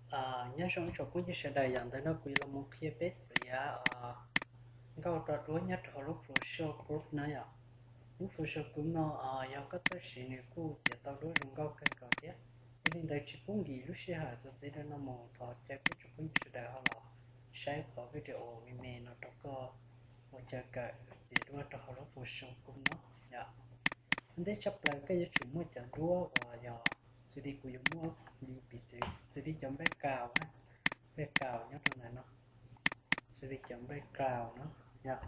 Nyob zoo ib tsoom phooj ywg sawv daws, yog ntawm no kuv yuav los mus qhia peb txiav nkauj rau duab nyob rau hauv lub Photoshop Group no yom. Lub Photoshop Group no yog koj txawj siv nws kuj txiav tau duab zoo nkauj kawg nkaus thiab. Yog li ntawd tsis pub nkim lub sij hawm txuas ntxiv rau no mus, thov caw peb tsoom phooj ywg sawv daws ho los saib qhov video me me no rau koj ua caw kawm txiav duab rau hauv lub Photoshop Group no yom. Ua ntej tshaj plaws koj yuav tsum muaj cov duab uas yog xws li kuv yuav muaj li piv xwv xws li cov background na, background nyob rau ntawm no, xws li cov background no yom,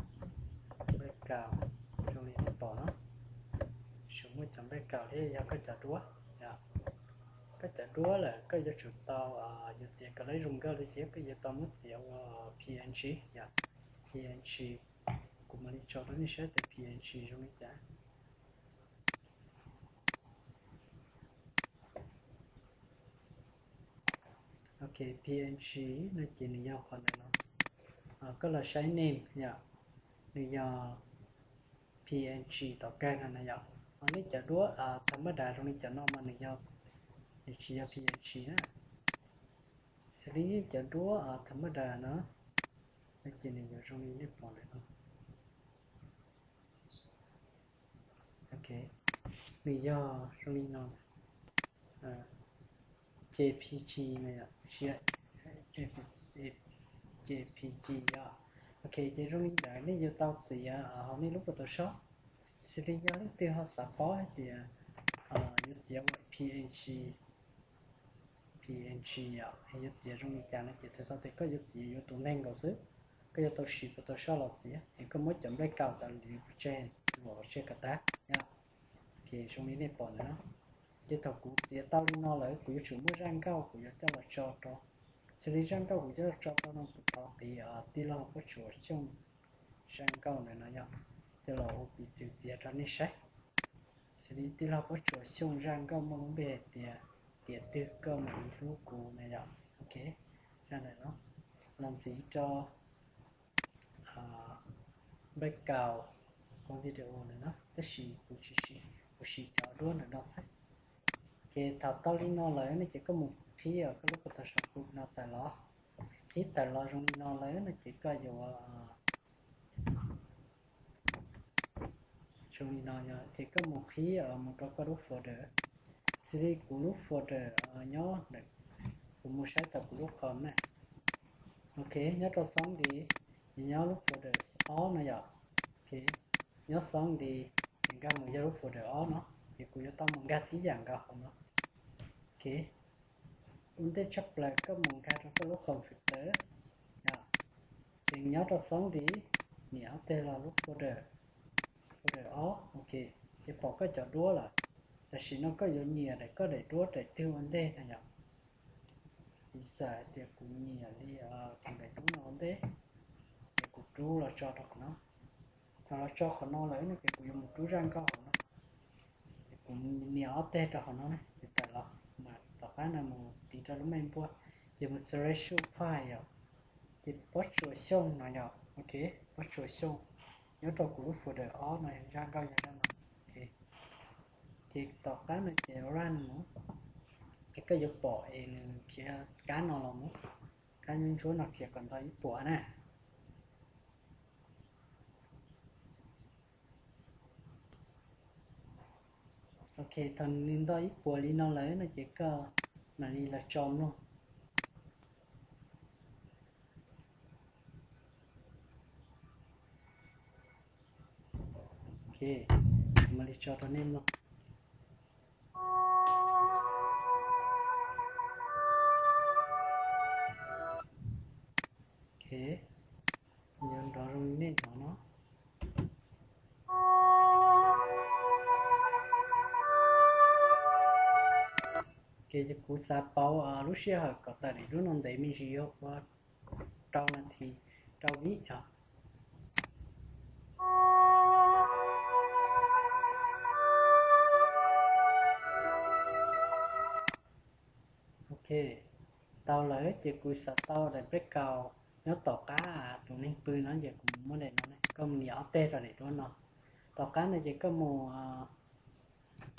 background zoo li nej pom no, tsum muaj cov background thiab yog koj cov duab yom. Koj cov duab lawm koj yuav tsum tau, yuav txiav kom lawv zoo nkauj li thiab koj yuav tau muab txiav ua P N G yom, P N G. Kuv mam li tso rau nej saib tias P N G zoo li cas. Ok, P N G no ces nws yog qhov ntawm no. Koj los saib name yom, nws yog P N G tom kawg no na yom. Ho nej cov duab tha maj das zoo li cov no mas nws yog, nws tsis yog P N G na. Xws li nej cov duab tha maj das no, no ces nws yuav zoo li nej pom ntawm no. Ok, nws yog zoo li no, J P G no yom, J P G yom. Ok, ces zoo li ntawd nej yuav tau txiav hauv nej lub Photoshop. Xws li yog leej twg ho xav paub hais tias yuav txiav ua P N G, P N G yom, yuav txiav zoo li cas no ces txhais tau tias koj yuav txiav yuav tus neeg nkaus xwb. Koj yuav tau siv Photoshop los txiav, es koj muab cov nplej kaus tas li pov tseg, luam pov tseg kom tag yom. Ok, zoo li nej pom ntawm no. Ces thaum kuv txiav tau li no lawm kuv yuav tsum muaj zaj nkauj kuv yuav coj los tso rau. Xws li zaj nkauj kuv coj los tso rau no kuv thov qiv tij laug Pob Tsuas Xyooj zaj nkauj ntawm no yom, coj los ua piv xwv txiav rau nej saib. Xws li tij laug Pob Tsuas Xyooj zaj nkauj muaj lub npe hais tias tiam twg koj mam li hlub kuv na yom. Ok, zaj ntawm no los ntxiv rau background kuv video ntawm no, tab sis kuv tsis siv, kuv siv cov duab ntawm no xwb. Ces thaum tau li no lawm no ces koj mus qhib koj lub Photoshop Group no tawm los. Qhib tawm los zoo li no lawm no ces koj yuav zoo li no, ces koj mus qhib mus rau koj lub folder. Xws li kuv lub folder nyob ntawm, kuv mus saib tau kuv lub qhov na. Ok, nyob rau xoob li, nyob lub folder ob no yom. Ok, nyob xoob li, ces nkag mus yog lub folder ob no, ces kuv yuav tau mus nkag tib yam nkaus hauv no. Ok, ua ntej tshaj plaws koj mus nkag rau koj lub computer yom, ces nyob rau xoob li, nias ob teg los lub folder, folder ob. Ok, ces pom koj cov duab lawm. Tam sim no koj yuav nyiam daim koj daim duab daim twg ua ntej na yom. Piv xam hais tias kuv nyiam li tus daim duab no ua ntej, ces kuv rub los tso rau qhov no. Thaum los tso qhov no lawm no ces kuv yuav mus rub zaj nkauj hauv no. Ces kuv nias ob teg rau hauv no na, ces tawm los, mas tom qab no mus tiv rau lub mej npuab, ces mus Selection File yom, ces Pob Tsuas Xyooj no yom. Ok, Pob Tsuas Xyooj nyob rau kuv lub folder ob no, zaj nkauj yog zaj no. Ok, ces tom qab no ces run mus, es koj yuav pom es nws khiav kab no los mus, kab ntsuab ntsuab no khiav kom nto ib puas na. Ok, thaum nws nto ib puas li no lawm no ces koj mam li los tso mloog. Ok, mam li tso rau nej mloog. Ok, yuav nrov zoo li nej hnov no. Ok, ces kuv xav pauv lub sij hawm kom tawm daim duab no ntev me ntsis, yog ua rau nas this, rau vib yom. Ok, tau lawm ces kuv xav tau daim background nyob tom qab tus neeg pw no ces kuv muab daim no, koj mus nias ob teg rau daim duab no. Tom qab no ces koj mus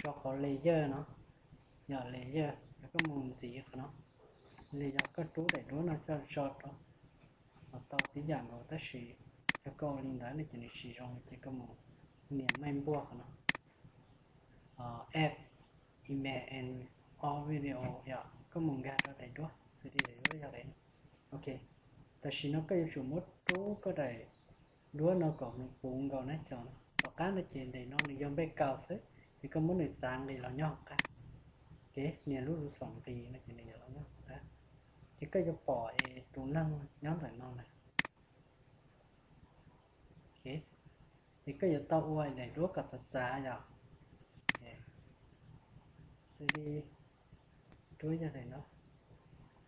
rau qhov layer no, yog layer, koj mus ntxiv qhov no. Li yog koj rub daim duab no coj tso rau, los tau tib yam nkaus tab sis yog koj ua li ntawd no ces nws tsis zoo, ces koj mus nias main npua qhov no, add image and all video yom, koj mus nkag rau daim duab, xws li daim duab yog daim no. Ok, tam sim no koj yuav tsum muab rub koj daim duab no kom nws puv nkaus na cov no. Tom qab no ces daim no nws yog npej kaus xwb, ces koj muab nws txav nqis los nyob hauv qab. Ok, nias lub lub xom nqis no ces nws yuav los nyob hauv qab. Ces koj yuav pom es tus neeg nyob ntawm no na. Ok, ces koj yuav tau ua daim duab kom txav txav yom. Xws li duab yog daim no,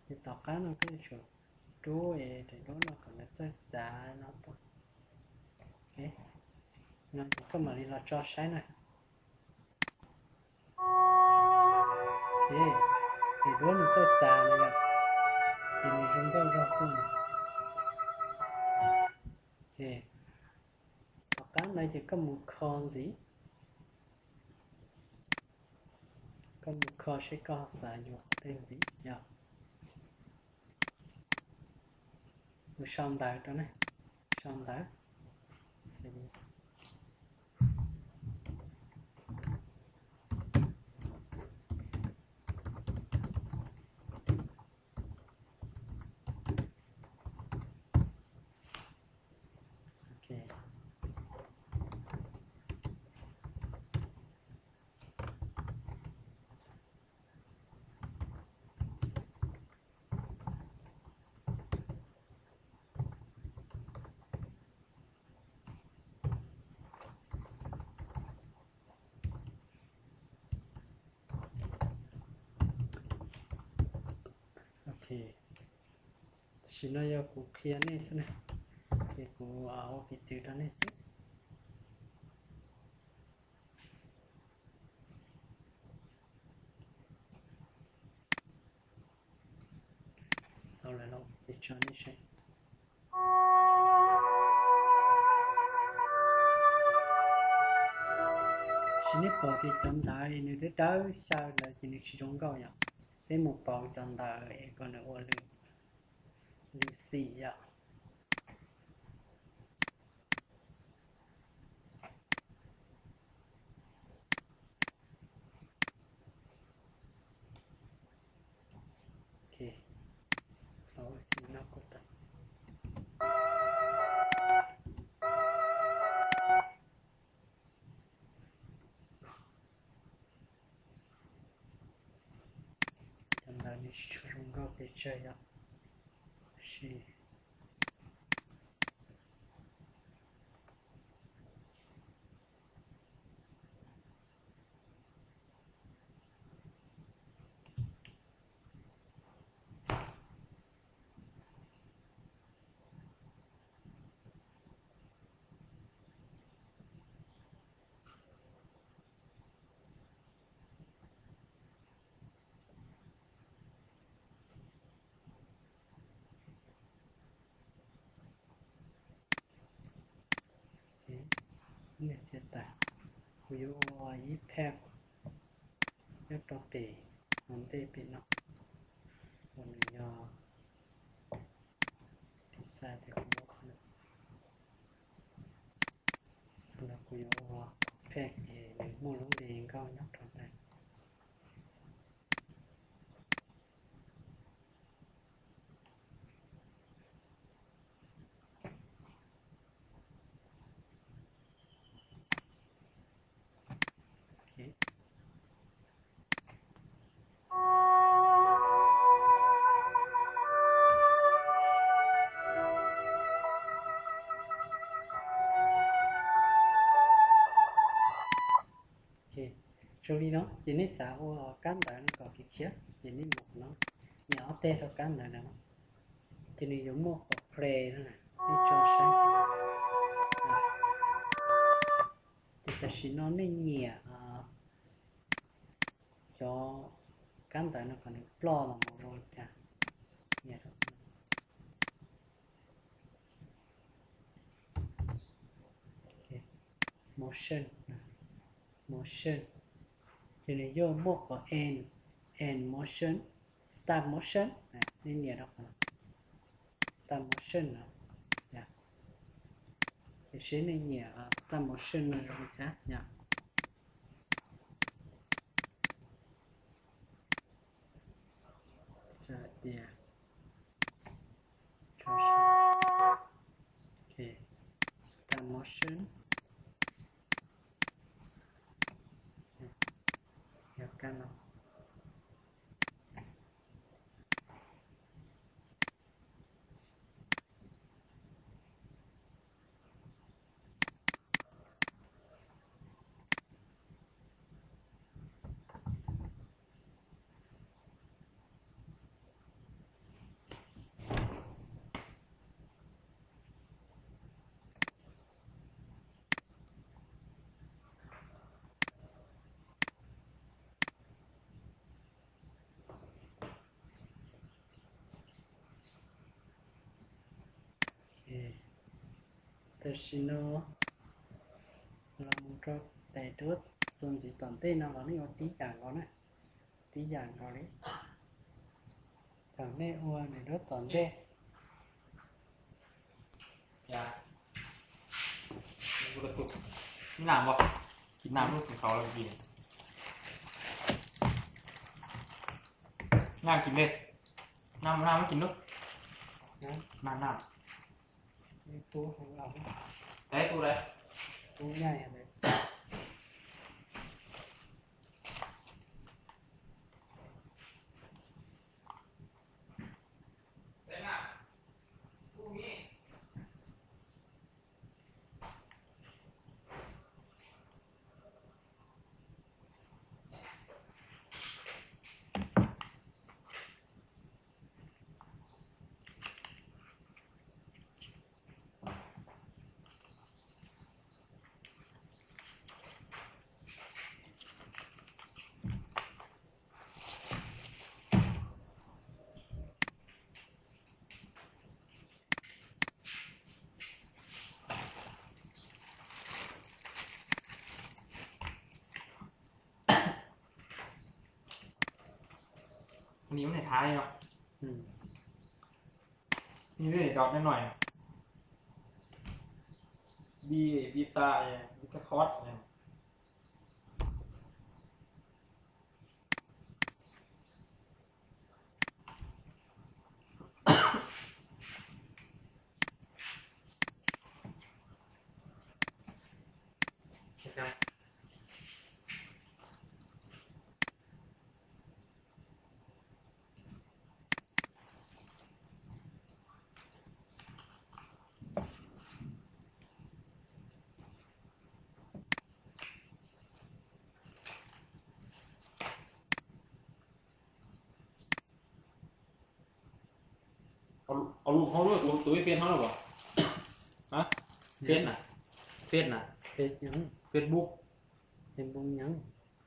ces tom qab no koj yuav tsum rub es daim duab no kom nws txawj txav no tuaj. Ok, no ces koj mam li los tso saib na. Ok, daim duab nws txawj txav no yom, ces nws zoo nkauj zog tuaj na. Ok, tom qab ntawd ces koj mus kho ntxiv, koj mus kho seb koj xav yuav qhov twg ntxiv yom. Mus sau ntawv rau ne, sau ntawv. Ok, ok, tam sim no yog kuv qhia nej xwb na, ces kuv ua piv txwv rau nej xwb. Tau lawm los ces tso nej saib. Sis nej pom tias cov ntawv nws dawb dawb xyaw lawm ces nws tsis zoo nkauj yom. Peb mus pauv cov ntawv es kom nws ua lwm xim yom. Ok, los ua xim no kuj tau. Cov ntawv nws tsis tshua zoo nkauj pes tsawg yom, tab sis Nias txiav taws, kuv yuav ua ib peb nyob rau pem hauv ntej pem no, uas nws yog pizza ces kuv yuav ua qhov no. Qhov no kuv yuav ua pem es nws muaj lub npe nkauj nyob rau ntawd. Zoo li no ces nej xav ua kab ntawv no kom khiav khiav ces nej mus no, nias ob teg rau kab ntawv no, ces nws yuav muaj qhov play no, nej tso saib. Ces tam sim no nej nyiam cov kab ntawv no kom nws ploj los mus zoo li cas, nyiam rau motion, motion, ces nws yuav muaj qhov end, end motion, stop motion. Nej nias rau qhov Start Motion no, ces seb nej nyiam Start Motion no zoo li cas yom. Xav tias, ok, Start Motion, yog kab no. Tam sim no los mus rau daim duab txuas ntxiv tom ntej no los nej ua tib yam nkaus na, tib yam nkaus li thaum nej ua daim duab tom ntej. Nam, nam lub khau lawm, nam kis li, nam nam kis lub, nam nam, tub, tub, tub. Ni lub này thái no. Ni lub này đọc nó nói. Bi, bi ta, bi ta khót. Au lus hauv lub, tus ib Face hauv lub as? Face na, Face na, Facebook, Facebook nyeeb,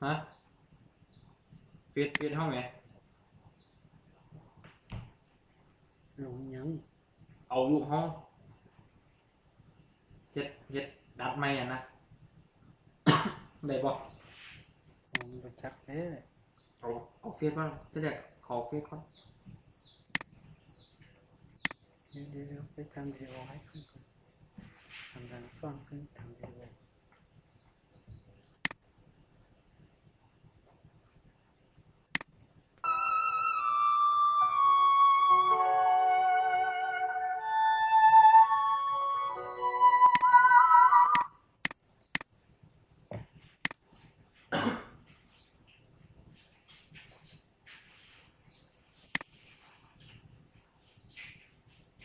Face, Face hauv me, lus nyeeb, au lus hauv, hiav, hiav dat me na, ntes pom, au Face, au Face ko, thiab qhov Face ko. Peb tham video hay, tham dang xoj peb tham video.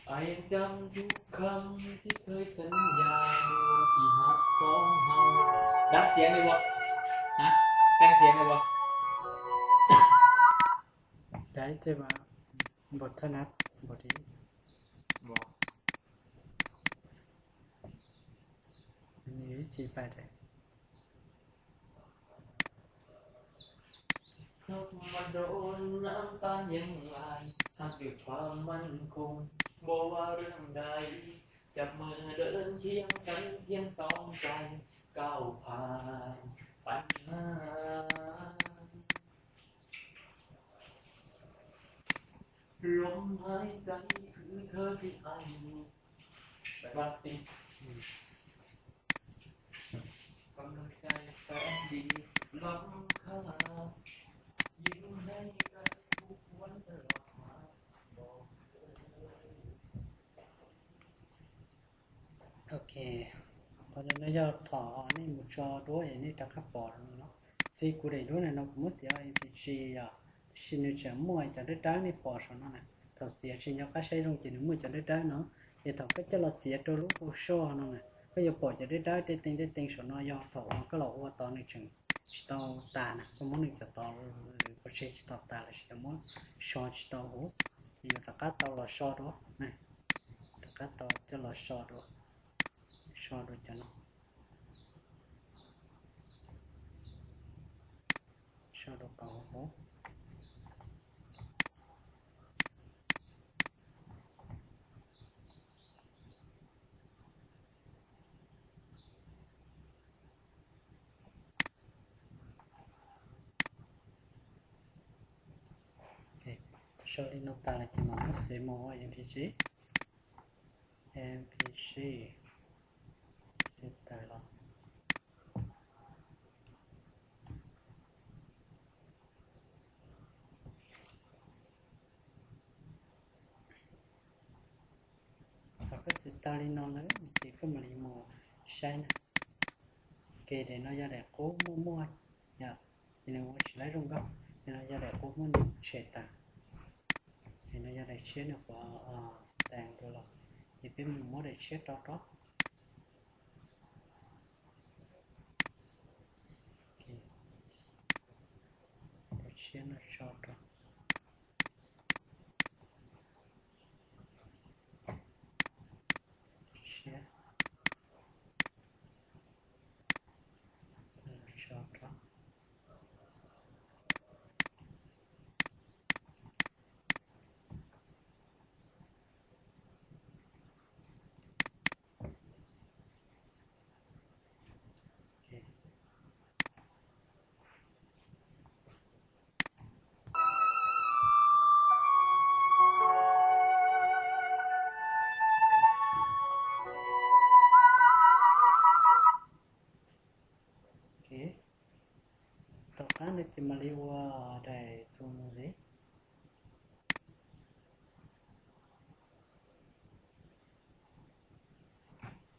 Ai chăm phút khăn khi thời gian dài, kỳ hát sóng hồng. Đáp xiếng đi bố. Hả? Đang xiếng đi bố. Đấy, thế mà. Bật thắt nắp, bật đi. Bật. Mình chỉ phải đấy. Khóc mà đổ năm ta những ai, thăm đượcความมั่นคง บอกว่าเรื่องใด จับมือเดินเคียงกันเพียงสองใจ ก้าวผ่านปัญหา Ok, qhov no yog thaum nej mus tso duab es nej rov qab pom no. Txiv kuv daim duab no kuv muab xiav ua M P G yom, tab sis nws tseem muaj cov dawb dawb nej pom saum no na. Thaum xiav tsis nco qab saib zoo ces nws muaj cov dawb dawb no. Ces thaum koj coj los txiav rau lub Photoshop no na, koj yuav pom cov dawb dawb tej teev tej teev saum no yog thaum uas koj los ua tod nws tseem tsis tau tas na, koj muab nws cov tod pov tseg tsis tau tas los sis yog muab so tsis tau huv, ces yuav rov qab tau los so dua. Rov qab tau coj los so dua, so dua cov no, so dua qhov huv. So li no tas lawm ces mam muab xev mus ua M P G, M P G, xev tawm los. Thaum koj xev tag li no lawm ces koj mam li mus saib na. Ces daim no yog daim qub muaj muaj yom, ces nws ua tsis laib zoo nkauj. Daim no yog daim qub muaj nws tshem tas. Daim no yog daim tshiab nws qhuav tas dua los, ces peb mus muab daim tshiab rau rau. Daim tshiab no tso rau. Tshiab, tso rau. Ok, tom qab no ces mam li ua daim txuas mus ntxiv.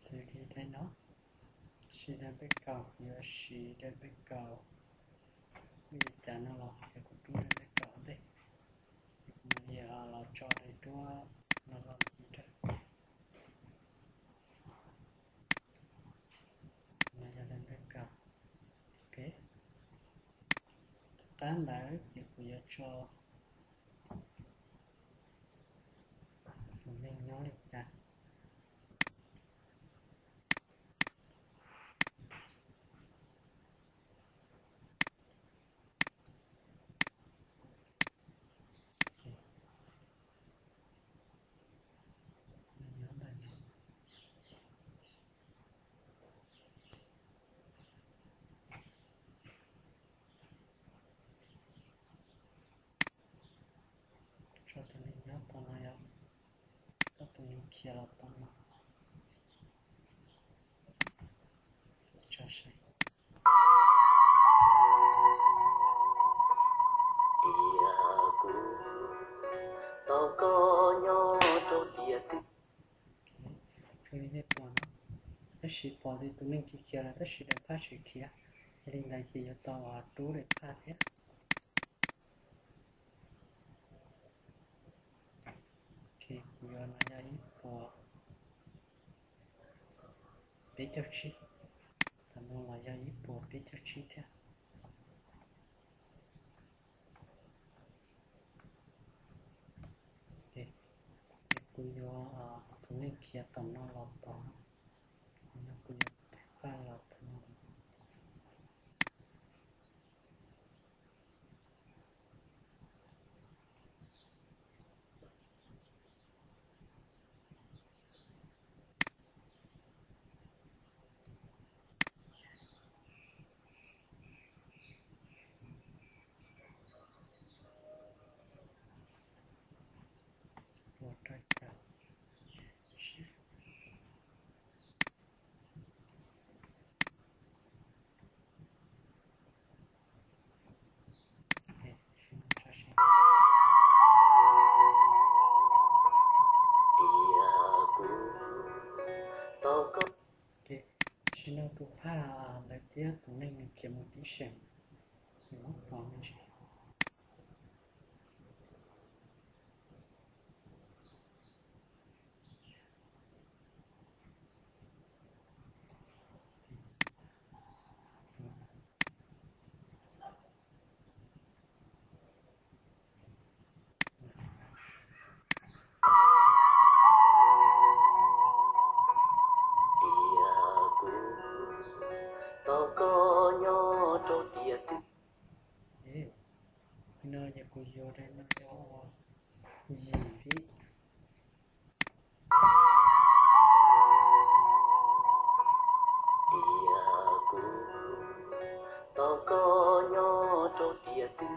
Xws li daim no, siv daim background, kuv yuav siv daim background, ua li cas no los ces kuv rub daim background ua ntej, ces kuv mam li los tso daim duab no los ntxiv rau. No yog daim background. Ok, tom qab ntawd ces kuv yuav tso tus neeg nyob li cas. Tso tus neeg nyob tom no yom, tso tus neeg khiav los tom no. Tso saib. Tias kuv tau koj nyob rau tiam twg. Zoo li nej pom no, tab sis pom tias tus neeg khiav khiav lawm tab sis daim phaj tseem khiav, yog li ntawd ces yuav tau rub daim phaj thiab. Ok, kuv yuav no yog ib puas peb caug tsib, tam no los yog ib puas peb caug tsib thiab. Ok, ces kuv yuav tus neeg khiav tom no los tod, no kuv yuav daim phaj los tod. Nrog tus phaj ntawd thiab tus neeg nws khiav mus tib seem, nws muab pov me ntsis. Tias kuv tau koj nyob rau tiam twg. No ces kuv yuav daim no yog yim vib. Tias kuv tau koj nyob rau tiam twg.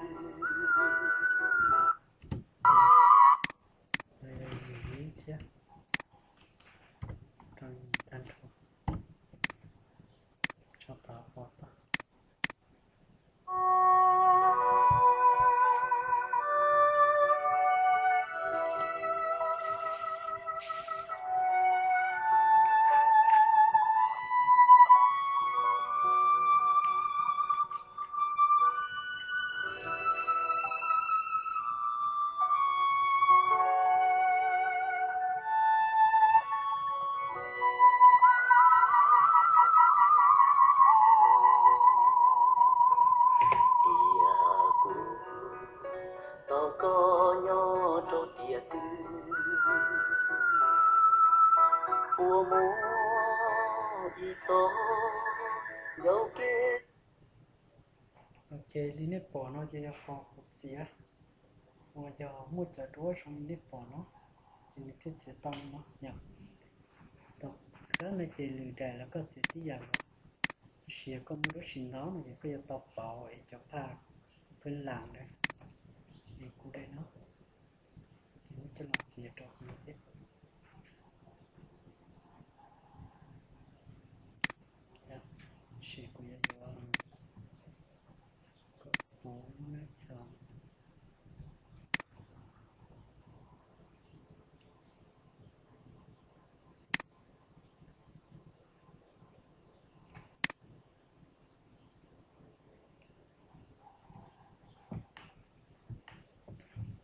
Yim vib thiab, rau yim tag nrho, tso tau pov tau. Tias kuv tau koj nyob rau tiam twg, puas muaj ib txoj ncauj kev. Ok, li nej pom no ces yog qhov kuv txiav, uas yog muaj cov duab zoo li nej pom no, ces nws thiaj txiav tau li no yom. Tom qab no ces lwm daim los koj txiav tib yam nkaus, tab sis yog koj muaj duab tsis ntau no ces koj yuav tau pauv es cov phaj pheej lam ntawd. Xws li kuv daim no, ces muab coj los txiav rau qhov no thiab. Tab sis kuv yuav yuav kom puv lub neej txog.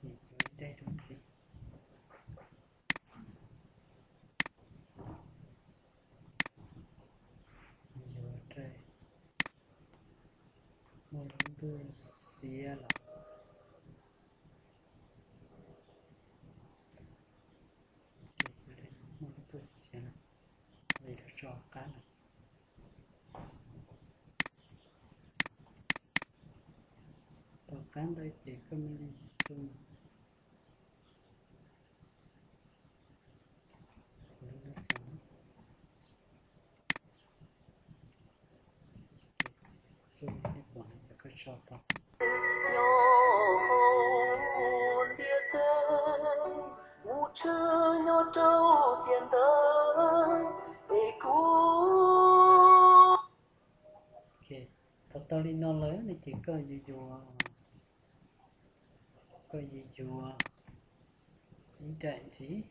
Yuav ib daim rau ntxiv. Yuav rau muaj lub ntuj xiab los, muaj lub ntuj xiab no, li rau tso qab no. Tom qab ntawd ces koj mam li zoom. Zoom nej pom no ces koj tso tau. Nyob hauv ntiaj teb, mus tshwj nyob rau tiam ntawd, es kuv. Ok, thaum tau li no lawm no ces koj yuav yuav, koj yuav yuav ib daim ntxiv.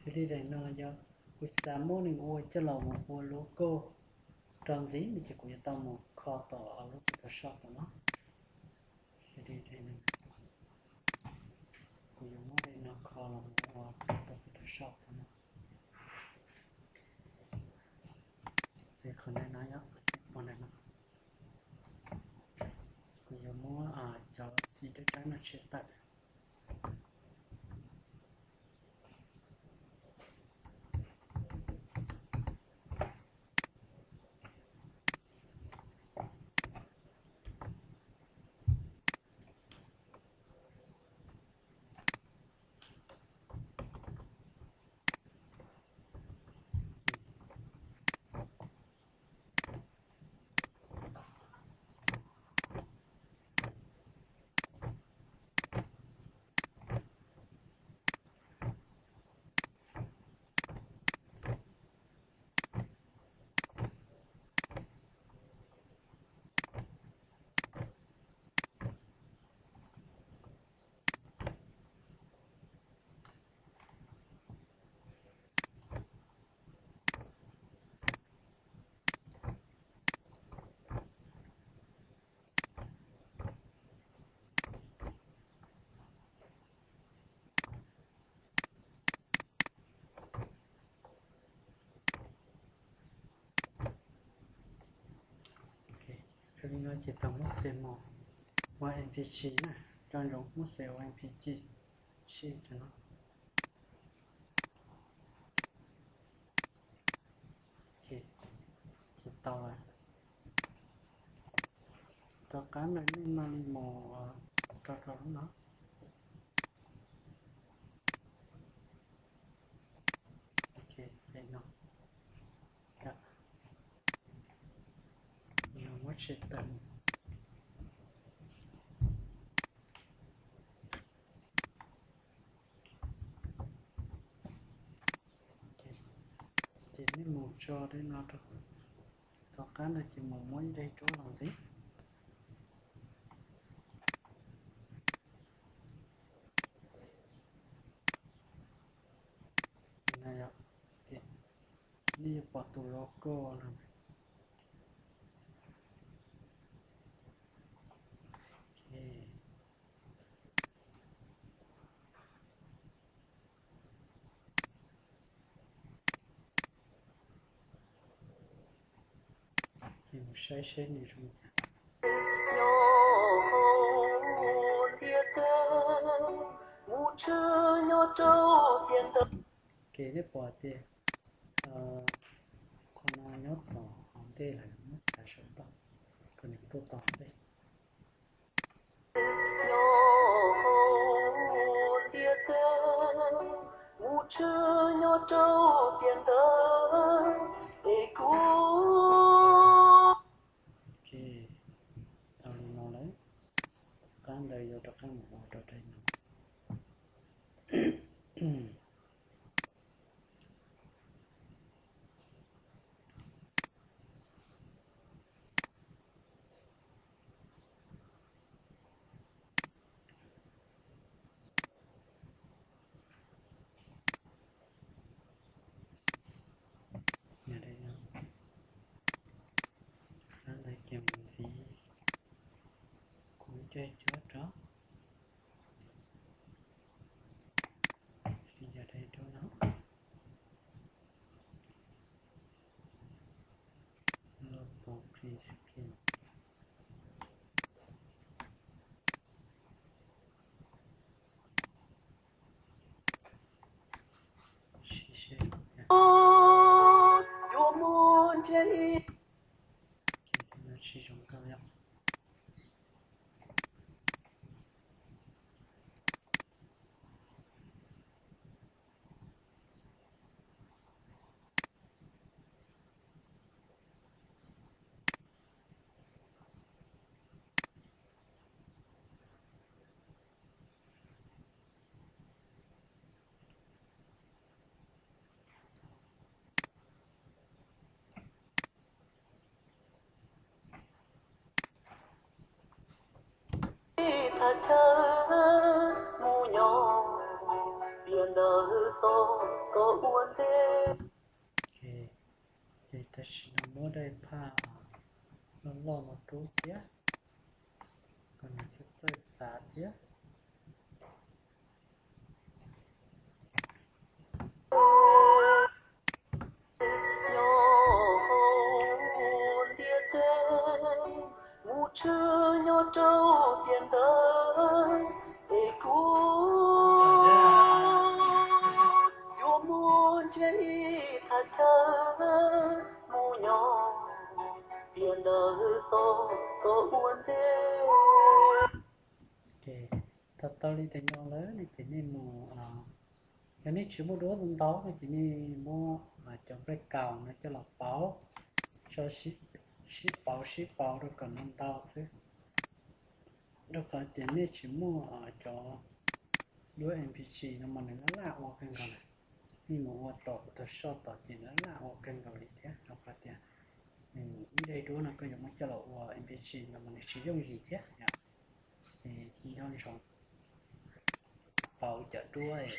Xws li daim no yog kuv xav muab nws ua coj los mus ua logo rau ntxiv no ces kuv yuav tau mus kho tom lub Photoshop no. Xws li daim no, kuv yuav muab daim no kho los mus ua rau tom Photoshop no. Ces qhov ntawm no yog, kuv yuav muab cov xim dawb dawb no tshem tawm. Li no ces tau muab xes mus ua M P G na, nco ntsoov muab xes ua M P G, sib cov no. Ces tau lawm. Tom qab ntawd nej mam li mus rau rau lub no. Ok, no, no muab tshem tawm. Ces nej mus tso li no rau, tom qab ntawd ces mus muab ib daim duab los ntxiv. Nej yuav pom tus logo no. Ces mus saib seb nws zoo cas. Ces nej pom tias qhov no nyob tom hauv ntej lawm, muab txav saum toj kom nws tuaj tau ntej. Ok, tau li no lawm, qab ntawd yuav rov qab mus ua rau daim no. Yog li no, qab ntawd ces mus ntxiv, kuv coj cuab rau, yog daim duab no. Local print scheme. Sib seb. Yuav muaj ntshe ib, no tsis zoo nkauj yom. Thaj chaw mus nyob tiam ntawd tos koj ua ntej. Ces tam sim no muab daim phaj loj loj no rub thiab, kom nws txawj txawj xav thiab. Nyob hauv ntiaj teb, mus tshwj nyob rau tiam ntawd, es kuv yuav mus ntsib thaj chaw mus nyob tiam ntawd tos koj ua ntej. Tau tau li tais no lawm no ces nej mus, yog nej tsis muaj duab ntau ntau no ces nej muab cov nplej kaus no coj los pauv, tso sib pauv sib pauv rau kom ntau ntau xwb. Rau qhov tias nej tsis muaj cov duab M P G no mas nws laj laj ua kawg nkaus na. Nej mus ua tom Photoshop tom ces nws laj laj ua kawg nkaus li thiab, rau qhov tias nws ib daim duab no koj yuav muab coj los ua M P G no mas nws tsis yooj yim thiab yom. Ces nco ntsoov pauv cov duab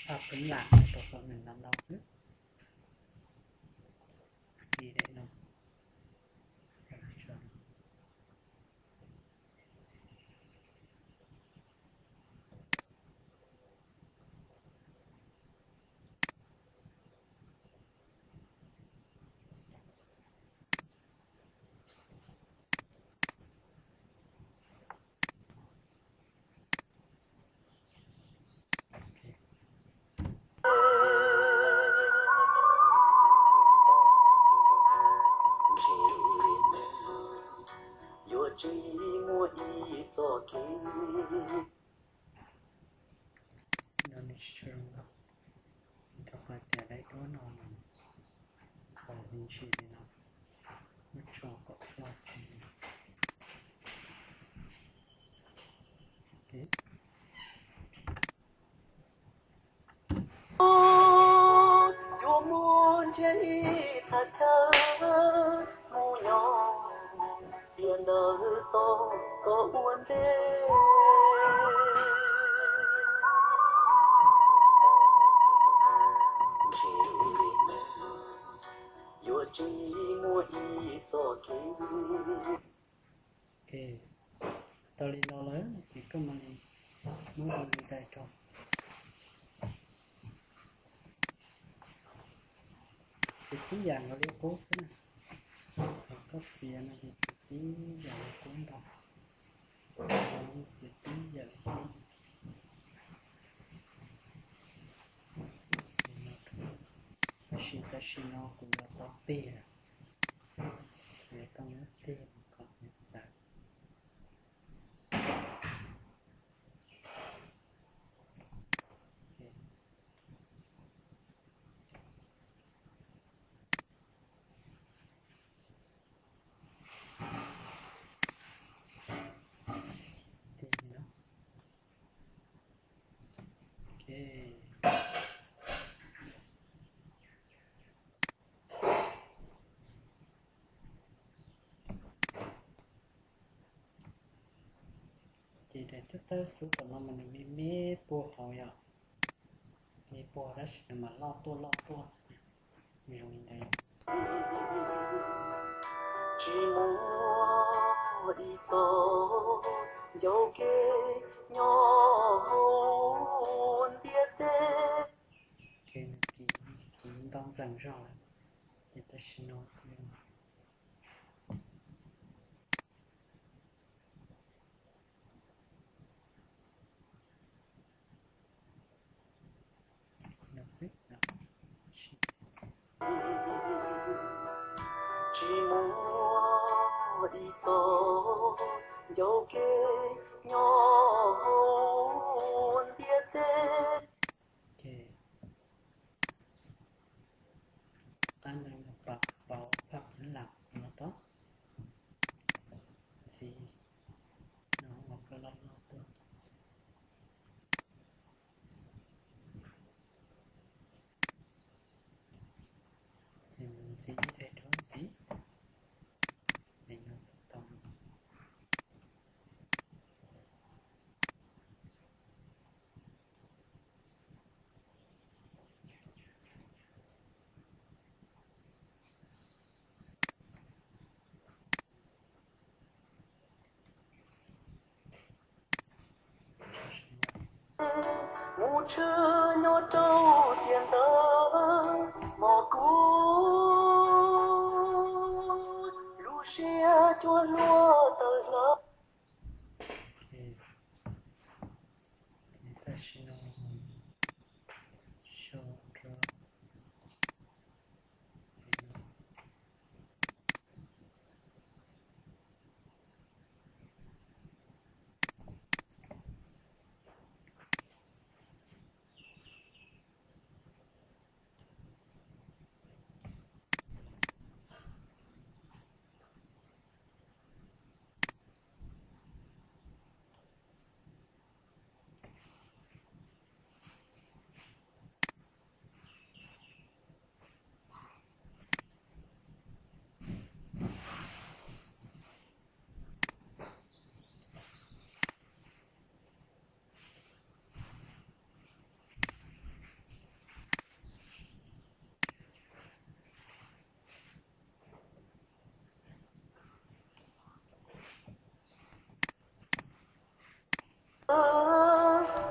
phaj phwv lam rau kom nws ntau ntau xwb. Li daim no. txoj kev. No nws tsis tshua zoo nkauj, rau qhov tias daim duab no nws qhov me ntsis li no, muab tso kom loj li no. Yuav muaj nrhiav ib thaj chaw mus nyob, tiam ntawd tos koj ua ntej. Ntshe yuav tsis muaj ib txoj kev. Ok, tau li no lawm ces koj mam li muab hu li tais rau. Ces tib yam nkaus li qub xwb na. Thaum koj txiav no ces txiav tib yam li qub ntag. Txiav tib yam li qub. Tab sis tam sim no kuv yuav tau tiag, kuv yuav tau muab tiag kom nws xav. Tiag li no. Ok. Ces daim tawb tawb xub tom no mas nws me me puag hauv yom, me puag tab sis nws mas loj tuaj loj tuaj xwb, nws zoo li ntawd. Tsis muaj ib txoj ncauj kev nyob hauv ntiaj teb. Ces nws kiv ntau ntxees zog lawm, ces tam sim no kuv Tsis muaj ib txoj ncauj kev nyob hauv ntiaj teb. Qab ntawd mus pab pauv phaj pheev lam no tod. Ntxiv no ua koj loj loj tuaj. Ces mus ntxiv ib daim duab ntxiv, es no tau. Mus tshwj nyob rau tiam ntawd mog kuv, lub siab cuag hlua tawm hlav. Tam sim no sau rau.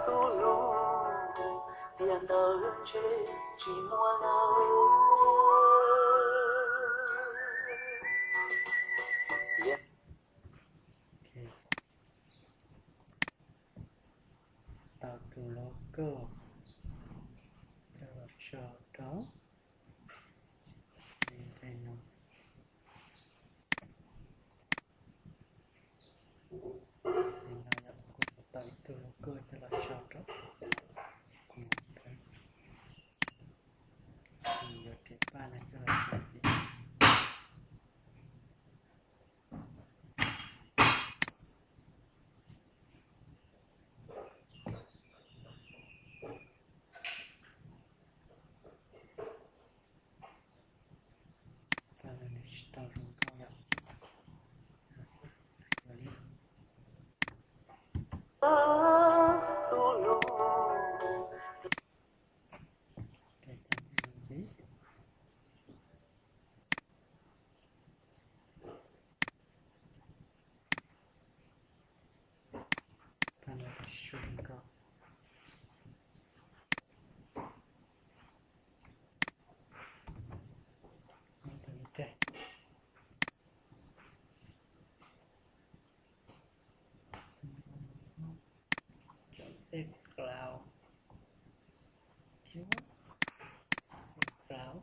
Tus hlub tiam ntawd ntshe tsis muaj lawm. Tau tus logo coj los tso rau li no. Koj coj los sau rau kuv ntawd, kuv yuav rau paj no coj los sau ntxiv. Paj no nws tsis tau zoo nkauj yom. Ua li. Tus hlub. Ntxiv. Paj no tsis tshua zoo nkauj. Muab tus no coj, cov background, background,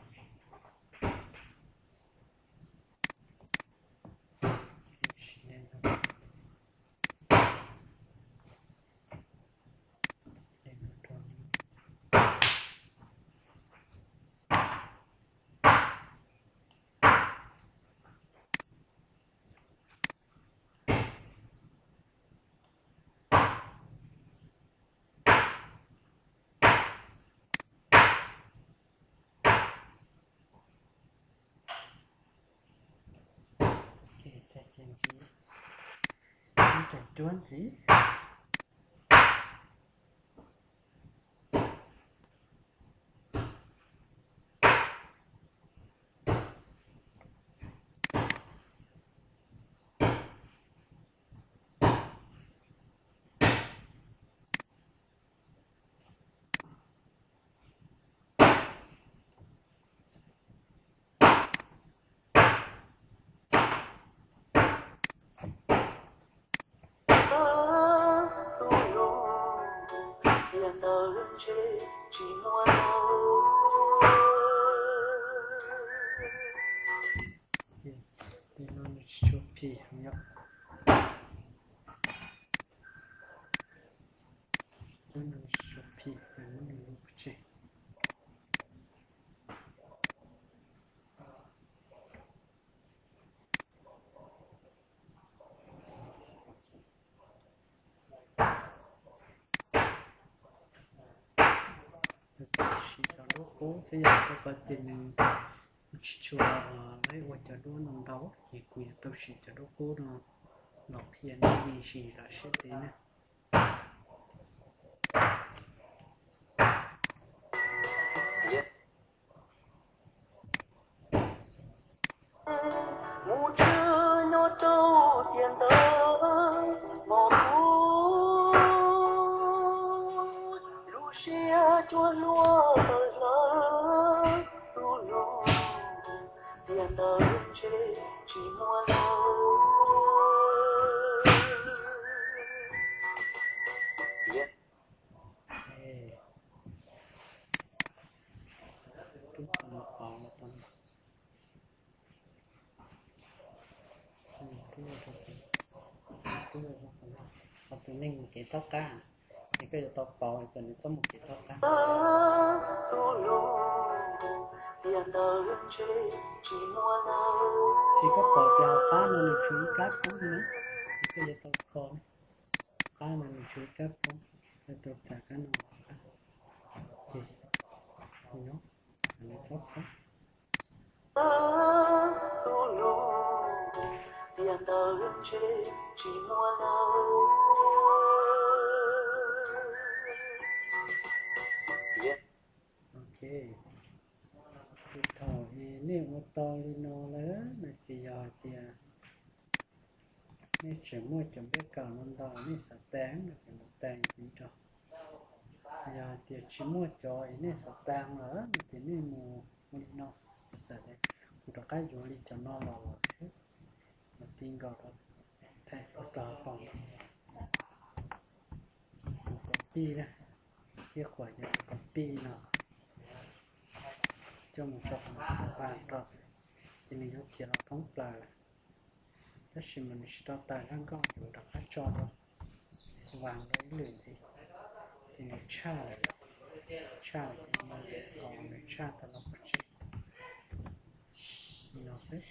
ok. Ces ntxiv, ib rau cuab ntxiv. Tus hlub, tiam ntawd ntshe tsis muaj lawm. Tej no nws tsis tshua phim heev yom. Tej no nws tsis tshua phim, ces muab nws lub pov tseg. Txawm siv cov duab qub xwb yog rau qhov tias nws tsis tshua laib ua cov duab no ntau, ces kuv yuav tau siv cov duab qub no los qhia nej me ntsis lom siab peb na. Mus tshwj nyob rau tiam ntawd, mos kuv lub siab cuag hlua tawm hlawv tus hlub, tiam ntawd ntshe tsis muaj lawm. Rub qhov no pauv los tau. Qhov tus neeg mus kev thaub qab, es koj yuav tau pauv es kom nws txhob mus kev thaub qab. Ces koj pauv tias hauv qab no nws tshuav ib kab poob li na, es koj yuav tau kho, qab no nws tshuav ib kab poob, koj tau txais kab no los qab, ces nws txhob kho. Tus hlub, tiam ntawd ntshe tsis muaj lawm. Ok, ces thaum es nej ua tau li no lawm no ces yog hais tias nej tseem muaj cov npeb kaum no ntau nej xav tas no ces mus tas ntxiv rau. Yog hais tias tsis muaj cov es nej xav tas lawm no ces nej mus ua li no, xav tas, kuv rov qab yuav li cov no los los xwb, los ti nkaus rau. Thaij tus rau hauv paus, tus copy na, ib qhuas ces tus copy no coj mus rau hauv pa rau xwb, ces nws yuav khiav los thoob plaws lawm. Tab sis mas nws tsis tau tawm zaj nkauj ces kuv rov qab tso rau, vas rau ib lwm ntxiv, ces nws tshaj lawm, tshaj lawm, nws tshaj tau los pov tseg li no xwb.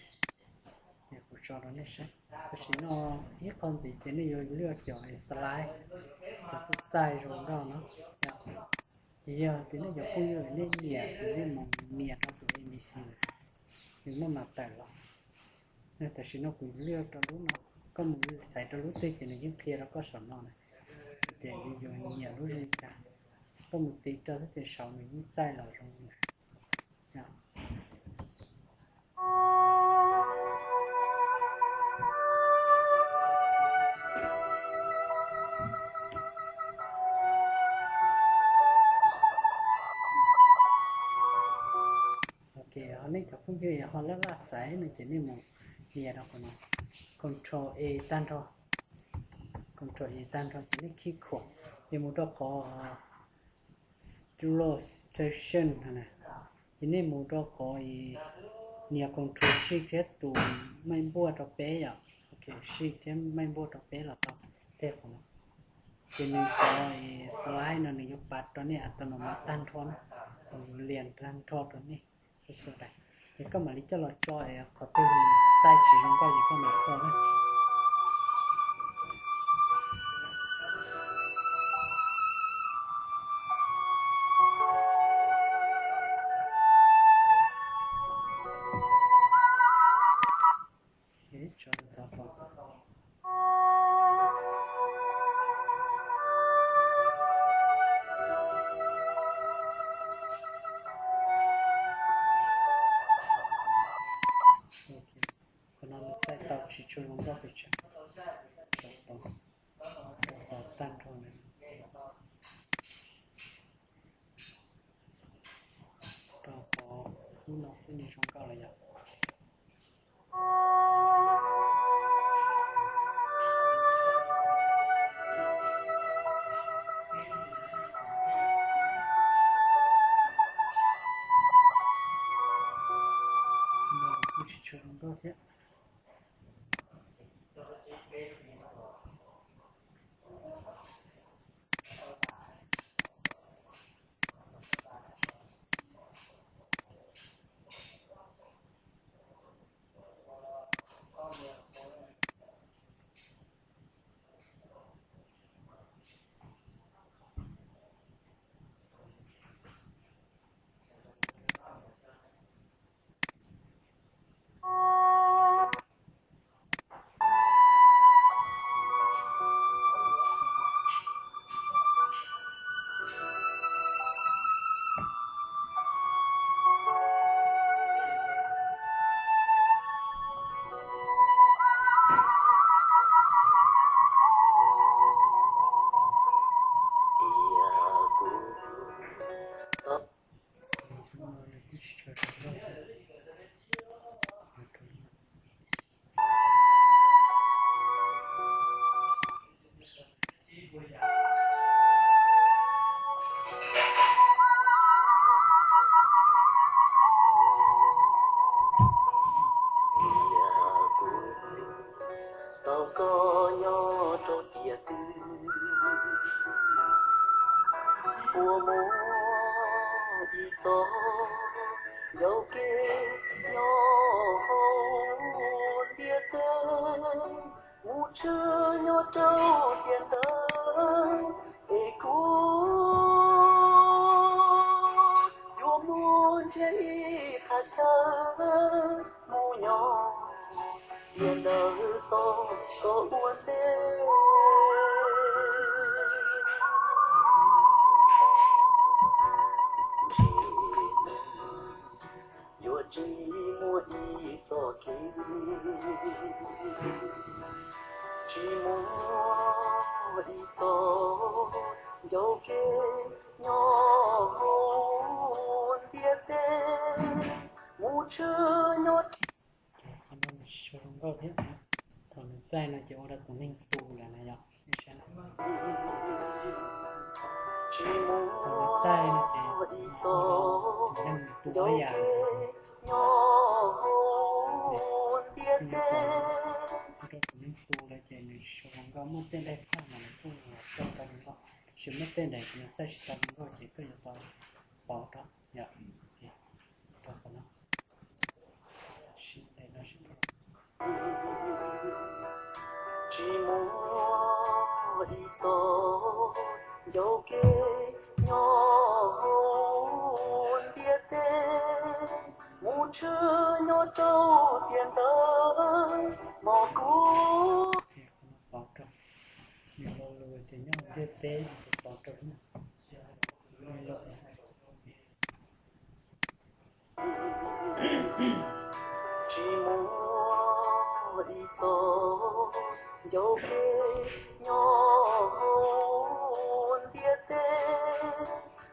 Ces kuv tso rau nej saib. Tam sim no ib qho ntxiv ces nej yuav lwaj cov slide, cov txaij txaij zoo nkauj no. Ces yog tias nej cov phooj ywg nej nyiam ces nej mus nias rau tus A B C, nws muaj mas tawm los. Tam sim no kuv lwaj rau lub no, koj mus xaiv rau lub twg ces nws yeej qhia rau koj saum no na, tias yus yuav nyiam lub zoo li cas. Koj mus tiv rau xwb ces saum nws yeej txaij los zoo li ntawd. Ok, ho nej cov phooj ywg ho laj laj xaiv no ces nej mus nias rau qhov no, Control A tag nrho, Control A tag nrho ces nej khij khuam, ces mus rau qhov Slow Station no na, ces nej mus rau qhov nias Control Shift thiab tus maij npuaj rau peb yom, ok, Shift thiab maij npuaj rau peb los tau. Tej qhov no ces nws cov slide no nws yuav pav rau nej automatic tag nrho na, nws yuav lias tag nrho rau nej. Ces koj mam li coj los tso, qhov twg txaij tsis zoo nkauj ces koj mam kho na. Qhov no nws txaij tau tsis tshua zoo nkauj pes tsawg, rau qhov tag nrho na, rau qhov lub no xwb nws zoo nkauj lawm yom. Kuj tsis tshua zoo nkauj thiab. Tias kuv tau Tias kuv tau koj nyob rau tiam twg, puas muaj ib txoj ncauj kev nyob hauv ntiaj teb, mus tshwj nyob rau tiam ntawd, es kuv yuav mus nrhiav ib qhov chaw mus nyob tiam ntawd tos koj ua ntej. Ntshe yuav tsis muaj ib txoj kev, tsis muaj ib txoj ncauj kev nyob hauv ntiaj teb, mus tshwj nyob. Qhov no nws tsis tshua zoo nkauj thiab, thaum Nws txaij no ces ua rau tus neeg tu lawm na yom. Tsis mus, thaum nws txaij no ces ua rau tus neeg tu ib yam. Nyob hauv ntiaj teb, ua rau tus neeg tu lawm ces nws tsis tshua hluas nkauj, muaj tej daim phaj mas nws kuj los txog rau hluas nkauj, tab sis muaj tej daim ces nws txaij tsis tau hluas nkauj ces koj yuav tau pauv rau yom. Rau qhov no, sib ntev no sib pauv. Tsis muaj ib txoj ncauj kev nyob hauv ntiaj teb, mus tshwj nyob rau tiam ntawd mos kub. Pauv rau, nws lo lus tias nyob hauv ntiaj teb, pauv rau. Tsis muaj ib txoj ncauj kev nyob hauv ntiaj teb,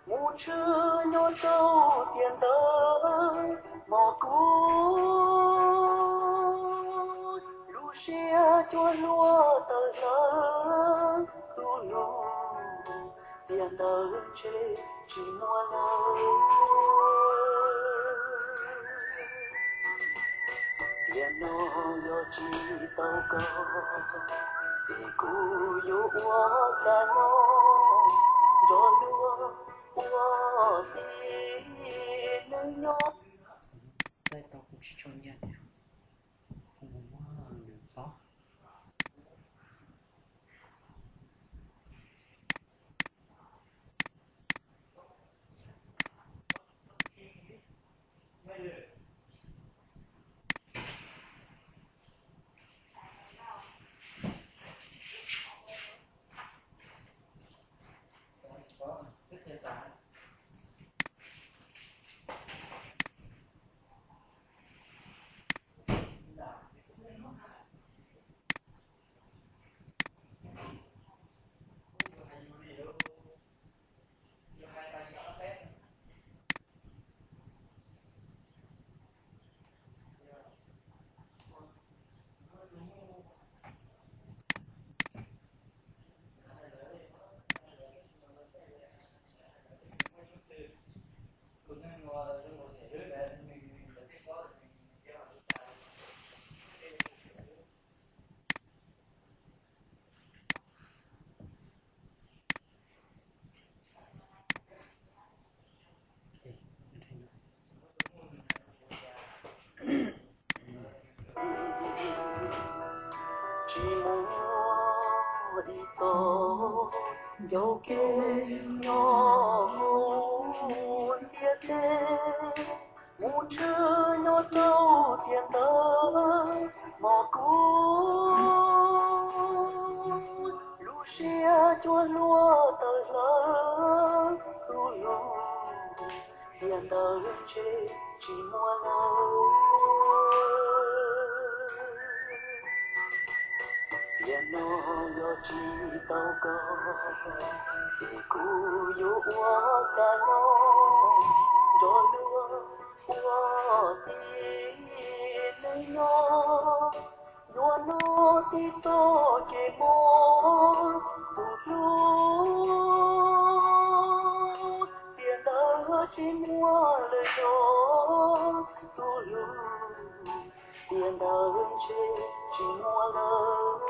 mus tshwj nyob rau tiam ntawd mos kub. Lub siab cuag hlua tawm hlawv tus hlub, tiam ntawd ntshe tsis muaj lawm. Tiam no yog tsis tau koj, es kuv yuav ua cas no nrog luag ua tib neeg nyob. Txaij tau kuv tsis tshua nyiam tias kuv mus muab nws txob. Tsis muaj ib txoj ncauj kev nyob hauv ntiaj teb, mus tshwj nyob rau tiam ntawd mos kub. Lub siab cuag hlua tawm hlawv tus hlub, tiam ntawd ntshe tsis muaj lawm. Tiam no yog tsis tau koj, es kuv yuav ua cas no nrog luag ua tib neeg nyob. Yuav noj tib txoj kev mob tus hlub, tiam ntawd tsis muaj lawm yog tus hlub, tiam ntawd ntshe tsis muaj lawm.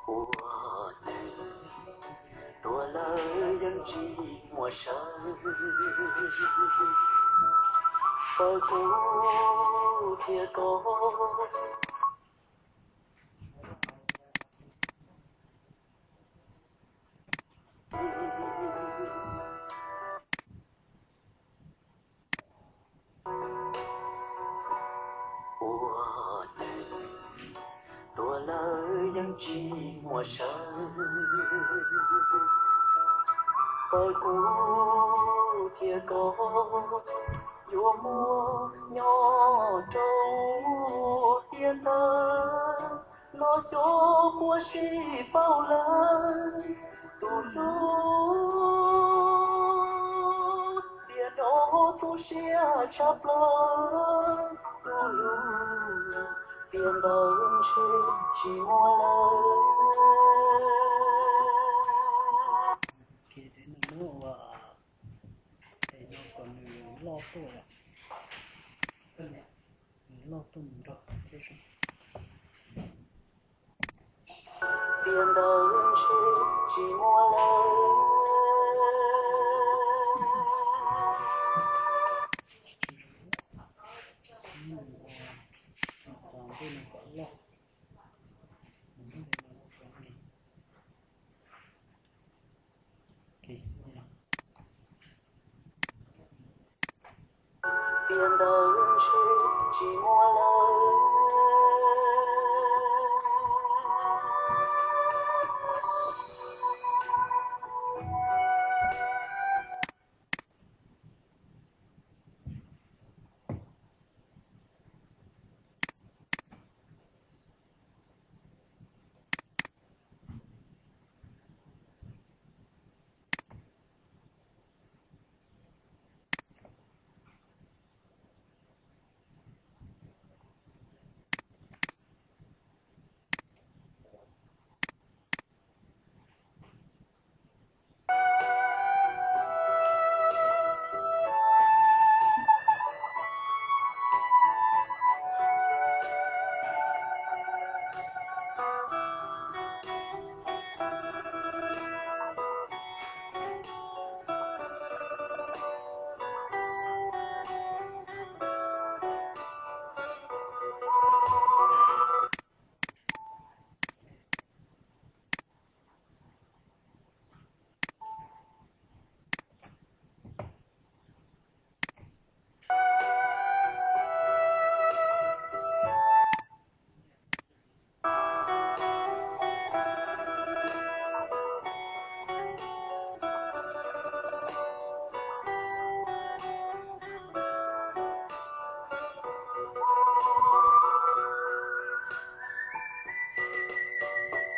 Ua neeg tuag lawm yeej tsis muaj sawv, txawm kuv thiab koj. Ua neeg tuag lawm yeej tsis muaj sawv, txawm kuv thiab koj yuav muaj nyob rau tiam ntawd. Los xyov puas sib paub lawm tus hlub, tiam no Tu siab tshaj plaws, tu lub tiam ntawd ntshe tsis muaj lawm. Ces no muab ua, es no kom nws loj tuaj, nws loj tuaj mus nrog thiab zoo. Tiam ntawd ntshe tsis muaj lawm. Tiam ntawd ntshe tsis muaj lawm.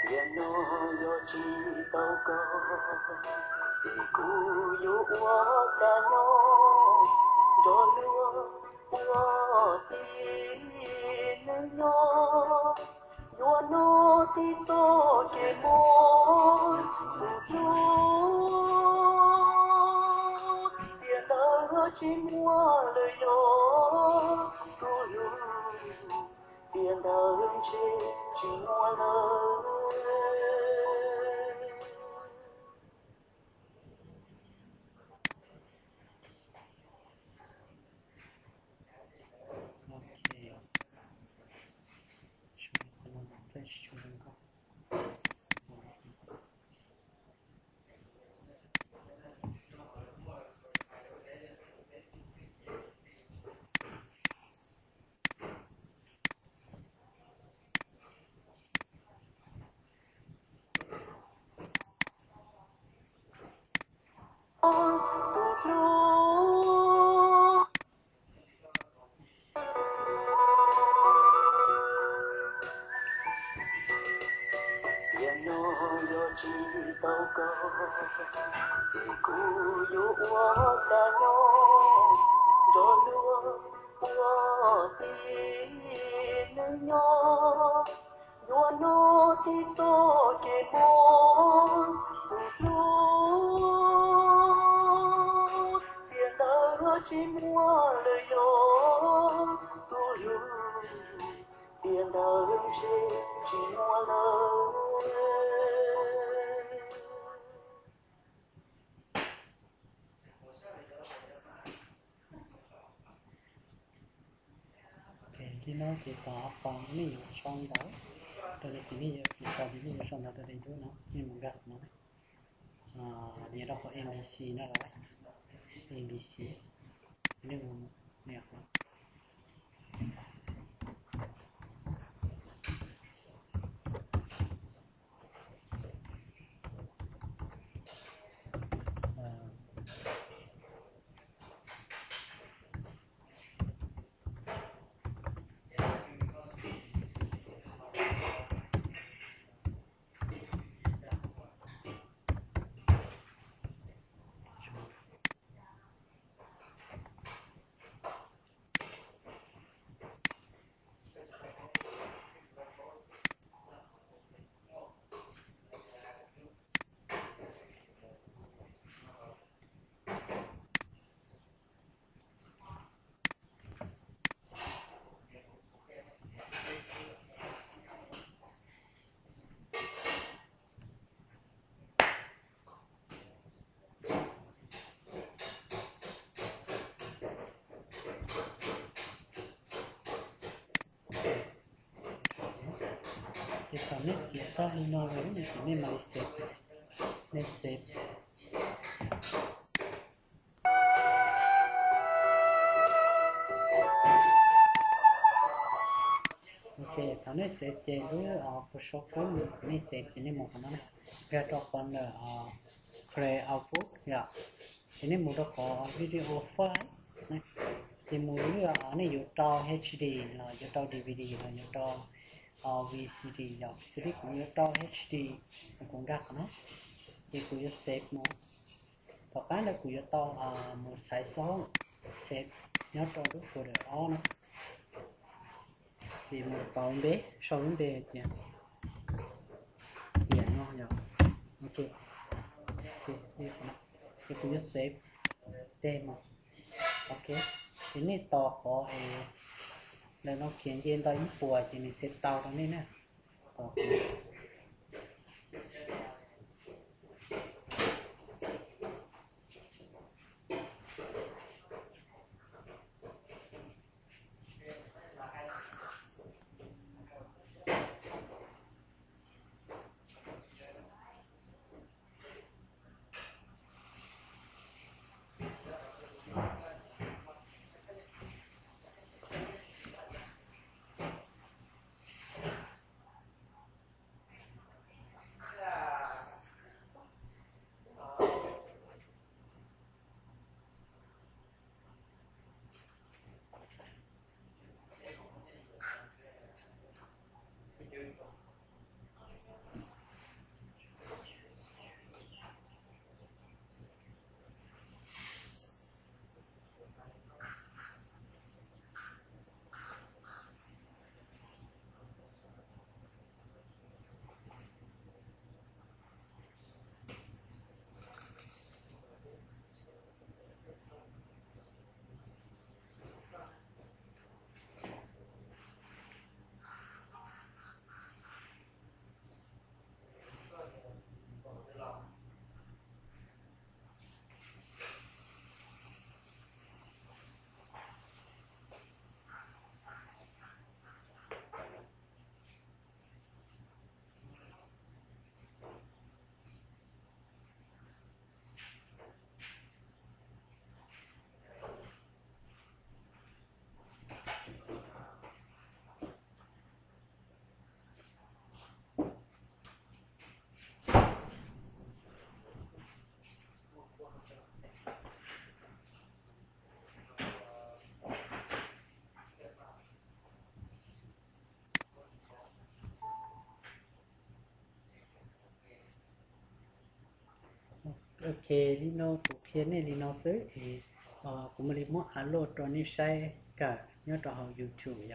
Tiam no yog tsis tau koj, es kuv yuav ua cas nyob nrog luag ua tib neeg nyob. Yuav noj tib txoj kev mob tus hlub, tiam ntawd tsis muaj lawm yog tus hlub, tiam ntawd ntshe tsis muaj lawm. Tus hlub, tiam no yog tsis tau koj, es kuv yuav ua cas nyob nrog luag ua tib neeg nyob. Yuav noj tib txoj kev mob tus hlub, tiam ntawd tsis muaj lawm yog tus hlub, tiam ntawd ntshe tsis muaj lawm. Ces li no ces tom qab nej yuav sau ntawv rau li, ces nej yuav sau, ces nej yuav sau ntawv rau li lub no, nej mus nkag qhov no, nws rau qhov A B C no los, A B C, nej mus, nej qhov Nej txiav tag li no lawm ces nej mam li save, nej save. Ok, thaum nej save ces lub Photoshop Code nej save ces nej mus qhov no na, nkag rau qhov ntawm Create Output yom, ces nej mus rau qhov Video File, ces mus lub nej yuav rau H D los yuav rau D V D los yuav rau V C D yom, xws li kuv yuav rau H D, kuv nkag qhov no, ces kuv yuav save mus. Tom qab ntawd kuv yuav tau mus xaiv xov, save nyob rau lub folder ob no, ces mus pauv npe, sau lub npe hais tias tiam no yom. Ok, ces kuv yuav save tag mus. Ok, ces nej tos qhov es ntawm no khiav nce ntau ib puas ces nws xav tau rau nej na. Tos qhov Ok, li no kuv qhia nej li no xwb es kuv mam li muab upload rau nej saib kawm nyob rau hauv YouTube yom.